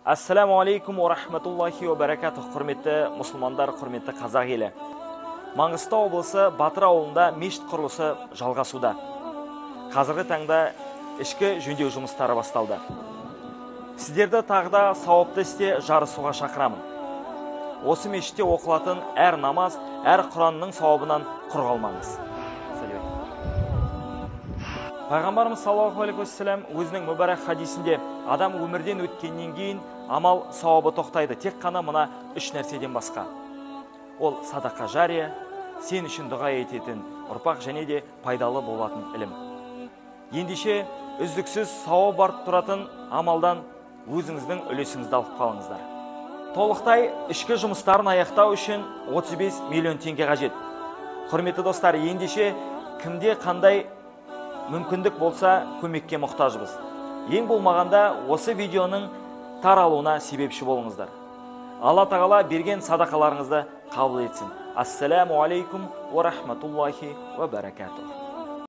Ассаламу алейкум уа рахматуллахи уа баракатух, құрметті мұсылмандар, құрметті қазақ елі. Маңғыстау облысы Батыр ауылында мешіт құрылысы жалғасуда. Қазіргі таңда ішкі жөндеу жұмыстары басталды. Сіздерді тағы да сауапты істе жарысуға шақырамын. Осы мешітте оқылатын әр намаз, әр Құранның сауабынан құр қалмаңыз. Пайғамбарымыз саллаллаху алейхи уассалам өзінің мүбәрак хадисінде адам өмірден өткеннен кейін амал сауабы тоқтайды, тек қана мына үш нәрседен басқа. Ол садақа жария, сен үшін дұға ететін ұрпақ және де пайдалы болатын ілім. Ендеше үздіксіз сауап барып тұратын амалдан өзіңіздің үлесіңізді алып қалыңыздар. Толықтай ішкі жұмыстарын аяқтау үшін 35 миллион теңге қажет. Құрметті достар, ендеше кімде қандай мүмкіндік болса көмекке мұқтажбыз. Ең болмағанда осы видеоның таралуына себепші болыңыздар. Алла тағала берген садақаларыңызды қабыл етсін. Ассаламу алейкум уа рахматуллахи уа баракатух.